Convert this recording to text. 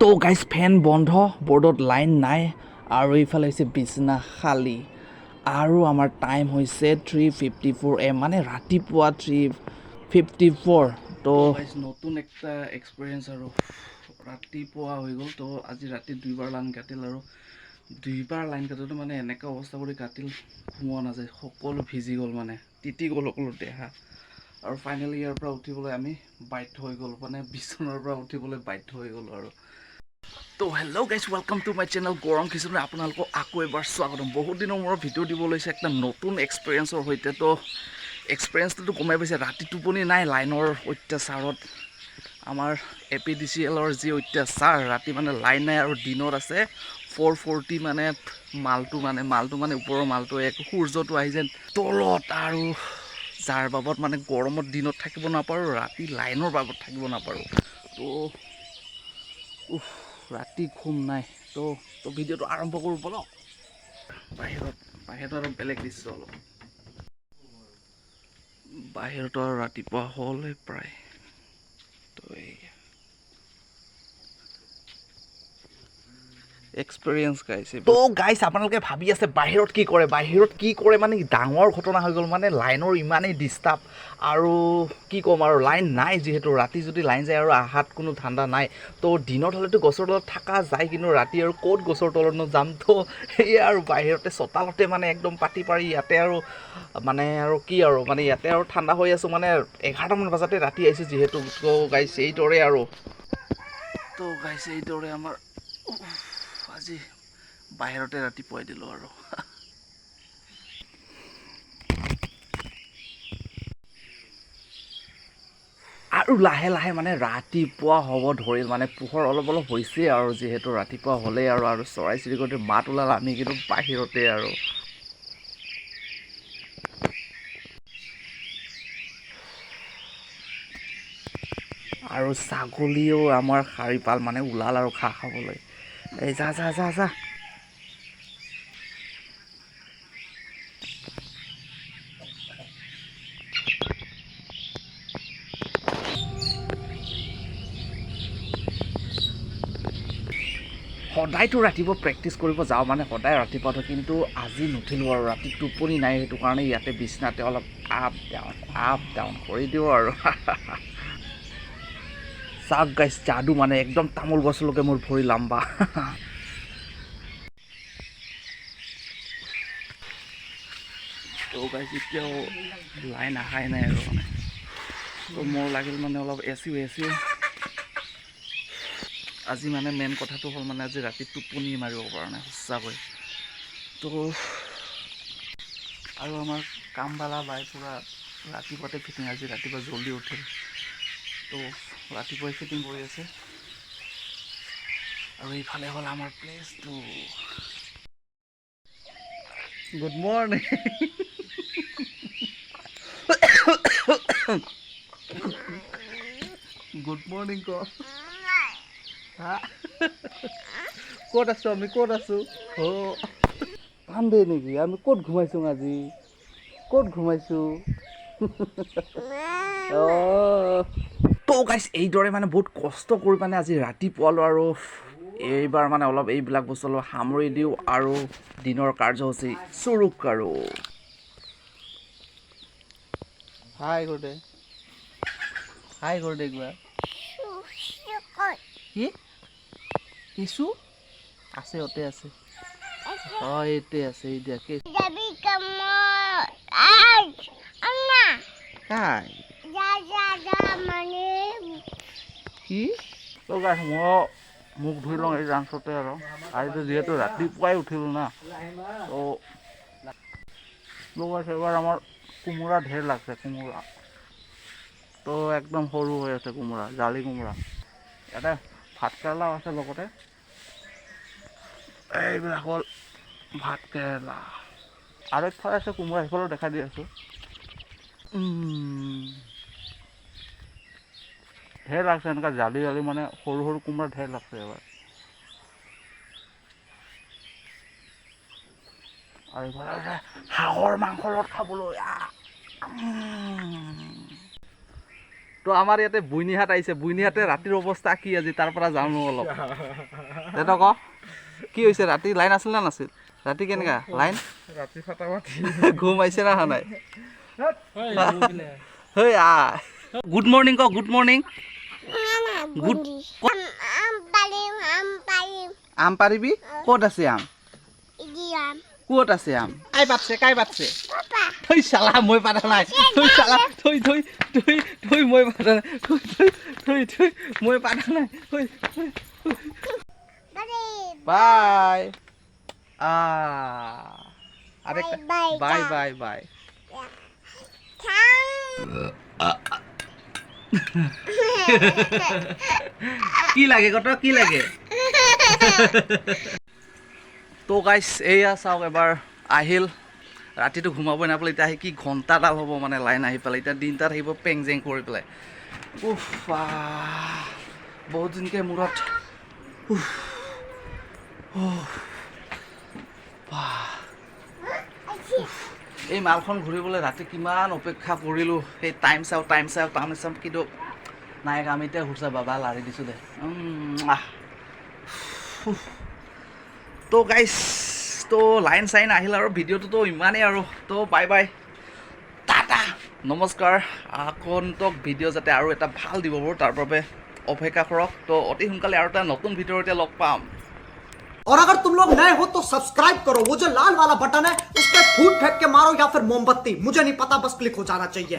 তো গাইজ, ফেন বন্ধ, বৰ্ডত লাইন নাই আৰু এইফালে হৈছে বিচনা খালী। আৰু আমাৰ টাইম হৈছে 3:54 AM, মানে ৰাতিপুৱা 3:54। তো নতুন একটা এক্সপিৰিয়েঞ্চ আৰু ৰাতিপুৱা হৈ গ'ল। তো আজি ৰাতি দুইবাৰ লাইন কাটিল আৰু দুইবাৰ লাইন কাটোতে মানে এনেকুৱা অৱস্থা কৰি কাটিল, সোমোৱা নাযায়, সকলো ভিজি গ'ল, মানে তিতি গ'ল সকলো দেহা। আৰু ফাইনেলি ইয়াৰ পৰা উঠিবলৈ আমি বাধ্য হৈ গ'লোঁ, মানে বিচনাৰ পৰা উঠিবলৈ বাধ্য হৈ গ'লোঁ আৰু। তো hello guys, welcome to my channel গৰম খিচুৰি। আপোনালোকক আকৌ এবাৰ স্বাগতম। বহুত দিনৰ মূৰত ভিডিঅ' দিব লৈছে একটা নতুন এক্সপিৰিয়েঞ্চৰ সৈতে। তো এক্সপিৰিয়েঞ্চটোতো গমেই পাইছে, ৰাতি টোপনি নাই, লাইনৰ অত্যাচাৰত, আমাৰ এপিডিচিএলৰ যি অত্যাচাৰ, ৰাতি মানে লাইন নাই আৰু দিনত আছে 440, মানে মালটো মানে ওপৰৰ মালটো এক সূৰ্যটো আহি যেন তলত, আৰু যাৰ বাবদ মানে গৰমত দিনত থাকিব নাপাৰোঁ, ৰাতি লাইনৰ বাবদ থাকিব নাপাৰোঁ। তো উফ, ৰাতি ঘুম নাই। তো তো ভিডিঅ'টো আৰম্ভ কৰোঁ বলক। বাহিৰত আৰু বেলেগ দৃশ্য অলপ। বাহিৰতো আৰু ৰাতিপুৱা হ'লেই প্ৰায়। তো এই এক্সপিৰিয়েঞ্চ গাইছে। তো গাইছ, আপোনালোকে ভাবি আছে বাহিৰত কি কৰে, বাহিৰত কি কৰে মানে ডাঙৰ ঘটনা হৈ গ'ল, মানে লাইনৰ ইমানেই ডিষ্টাৰ্ব আৰু কি ক'ম আৰু, লাইন নাই যিহেতু ৰাতি যদি লাইন যায় আৰু আহাত কোনো ঠাণ্ডা নাই। তো দিনত হ'লেতো গছৰ তলত থকা যায়, কিন্তু ৰাতি আৰু ক'ত গছৰ তলতনো যাম? তো সেয়ে আৰু বাহিৰতে চোতালতে মানে একদম পাতি পাৰি ইয়াতে আৰু মানে আৰু কি আৰু মানে ইয়াতে আৰু ঠাণ্ডা হৈ আছোঁ, মানে 11টামান বজাতে ৰাতি আহিছোঁ যিহেতু। তো গাইছ এইদৰে আৰু, তো গাইছ এইদৰে আমাৰ আজি বাহিৰতে ৰাতিপুৱাই দিলোঁ আৰু। আৰু লাহে লাহে মানে ৰাতিপুৱা হ'ব ধৰিল, মানে পোহৰ অলপ অলপ হৈছে আৰু যিহেতু ৰাতিপুৱা হ'লেই আৰু, আৰু চৰাই চিৰিকটিৰ মাত ওলাল, আমি কিন্তু বাহিৰতে আৰু। আৰু ছাগলীও আমাৰ শাৰী পাল মানে ওলাল আৰু ঘাঁহ খাবলৈ। এই যা যা যা যা। সদায়তো ৰাতিপুৱা প্ৰেক্টিছ কৰিব যাওঁ, মানে সদায় ৰাতিপুৱাটো, কিন্তু আজি নুঠিলোঁ আৰু ৰাতি টোপনি নাই, সেইটো কাৰণে ইয়াতে বিচনাতে অলপ আপ ডাউন আপ ডাউন কৰি দিওঁ আৰু। চাওক গাইছ, যাদু মানে একদম তামোল গছলৈকে মোৰ ভৰি লাম্বা। তো গাইছ, এতিয়াও লাইন অহাই নাই আৰু মানে। তো মোৰ লাগিল মানে অলপ এচিও এচিও। আজি মানে মেইন কথাটো হ'ল মানে আজি ৰাতি টোপনি মাৰিব পৰা নাই সঁচাকৈ। তো আৰু আমাৰ কামবালা বাই পূৰা ৰাতিপুৱাতে ফিটিং, আজি ৰাতিপুৱা জল্দি উঠিল, তো ৰাতিপুৱাই ফিটিং কৰি আছে। আৰু এইফালে হ'ল আমাৰ প্লেচটো। গুড মৰ্ণিং, গুড মৰ্ণিং ক। ক'ত আছোঁ আমি? ক'ত আছোঁ? অ' কান্দে নেকি? আমি ক'ত ঘুমাইছোঁ আজি? ক'ত ঘুমাইছোঁ? অঁ, তো গাইছ, এইদৰে মানে বহুত কষ্ট কৰি মানে আজি ৰাতিপুৱালোঁ আৰু এইবাৰ মানে অলপ এইবিলাক বস্তু অলপ সামৰি দিওঁ আৰু দিনৰ কাৰ্যসূচী চুৰুক আৰু। হাই কৰি দে, হাই কৰি দে একবাৰ। কি কেঁচু আছে? অতে আছে, হয় এইতে আছে, এই দিয়া কেঁচু। কাই কি? তো গাইছ, মই মুখ ধুই লওঁ এই ডান্সতে আৰু আজিতো যিহেতু ৰাতিপুৱাই উঠিলোঁ না। তো গাইছ, এইবাৰ আমাৰ কোমোৰা ঢেৰ লাগছে কোমোৰা, তো একদম সৰু হৈ আছে কোমোৰা, জালি কোমোৰা। ইয়াতে ভাত কেৰেলাও আছে লগতে, এইবিলাক হ'ল ভাত কেৰেলা। আৰু একফালে আছে কোমোৰা, সেইফালেও দেখাই দি আছোঁ। ঢেৰ লাগছে এনেকুৱা জালি জালি, মানে সৰু সৰু কোমোৰা ঢেৰ লাগছে এইবাৰ। আৰু এইফালে আছে হাঁহৰ মাংসৰ লগত খাবলৈ। তো আমাৰ ইয়াতে বুইনিহাট আহিছে। বুইনিহাটে ৰাতিৰ অৱস্থা কি আজি তাৰ পৰা জানো অলপ। দে ক, কি হৈছে? ৰাতি লাইন আছিল নে নাছিল? ৰাতি কেনেকা লাইন? ৰাতি ফাটাফাটি। ঘুম আহিছে না অহা নাই? হেই আ, গুড মৰ্ণিং ক, গুড মৰ্ণিং। গুড। আম পাৰিম, আম পাৰিম। আম পাৰিবি? ক'ত আছে আম? ইদি আম। ক'ত আছে আম? কাই পাতছে, কাই পাতছে? পাপা। থৈ চালা, মই পাতা নাই। থৈ চালা, থৈ থৈ থৈ থৈ, মই পাতা নাই। থৈ থৈ থৈ থৈ, মই পাতা নাই। থৈ থৈ। পাৰিম। বাই। আরেকটা। Bye. Bye bye bye. থাম। কি লাগে কত, কি লাগে? তো গাইছ, এইয়া চাওক, এবাৰ আহিল। ৰাতিটো ঘুমাবই নাপালে। এতিয়া আহি কি ঘণ্টাডাল হ'ব মানে লাইন আহি পেলাই। এতিয়া দিনটা থাকিব পেং জেং কৰি পেলাই। উফ আহ, বহুত দিনকে মূৰত। উফ, উফ, বাহ। উফ, এই মালখন ঘূৰিবলৈ ৰাতি কিমান অপেক্ষা কৰিলোঁ। সেই টাইম চাওঁ, টাইম চাওঁ, টাইম চাওঁ, কিন্তু নাই। আমি এতিয়া ঘূৰছা বাবা লাৰি দিছোঁ দে। আহ। উফ। তো গাইছ, তো লাইন চাইন আহিল আৰু ভিডিঅ'টোতো ইমানেই আৰু। তো বাই বাই, টাটা, নমস্কাৰ। আগন্তুক ভিডিঅ' যাতে আৰু এটা ভাল দিব পাৰোঁ, তাৰ বাবে অপেক্ষা কৰক। তো অতি সোনকালে আৰু এটা নতুন ভিডিঅ'ৰ এতিয়া লগ পাম। और अगर तुम लोग नए हो तो सब्सक्राइब करो। वो जो लाल वाला बटन है, उस पर फूट फेंक के मारो या फिर मोमबत्ती, मुझे नहीं पता, बस क्लिक हो जाना चाहिए।